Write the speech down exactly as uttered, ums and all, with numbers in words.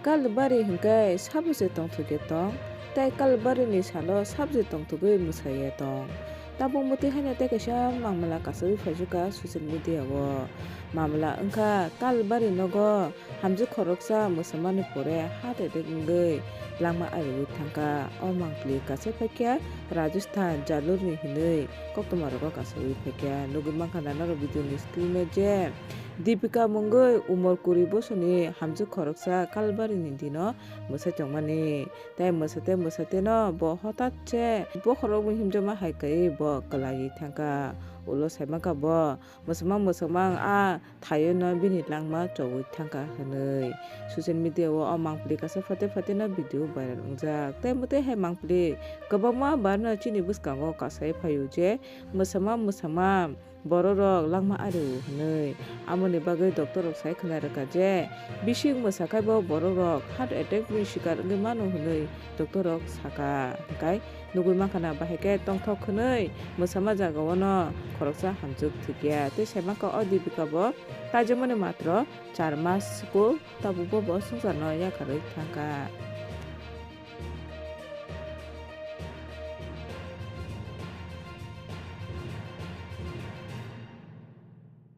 Kalbari hwnkhe sabose tongthokya tong, tei Kalbarini salo sabose tongthogwi mwsaya tong. Tabuk mwtwi haino tei kaisa mamla kasawi phaijwkha social media o. Mamla wngkha Kalbari nogo hamjwk khoroksa mwsamani pore heart attack wngwi langma ariwi thangkha. O mangpili kasai phaikha Rajasthan Jalorni hinwi koktwma rogo kasawi phaikha. Nugwi mankha na norok video ni screen o je Deepika mungwi umor kuri bosoni hamjwk khoroksa Kalbarini dino mwsai tongmani. Tei mwsate mwsateno bo hotat se bokhorok muhimjama hai kaiwi bo kwlaiwi thangkha. Ulo saimankha bo mwswkma mwswkma a thaio no bini langma chowi thangkha hwnwi. Social media o o mangpili kaisa phote phote no video viral wngjak. Tei mwtwi hai mangpili kwbangma barno chini bwskango kasai phaio je mwswkma mwswkma borok rok langma ario hwnwi. Amoni bagwi doctor rok sai khwna rwkha je bising mwsa khai bo borok rok heart attack ni sikar wngwi mano hwnwi doctor rok sakha. Hwnkhe nugwi mankha na bahai khe tongthok hwnwi mwsama jaga o no khoroksa hamjwk thwkya tei saimankha o Deepika bo taijwkmani matro char mas school tabuk bo bo swngcharno yakarwi thangkha.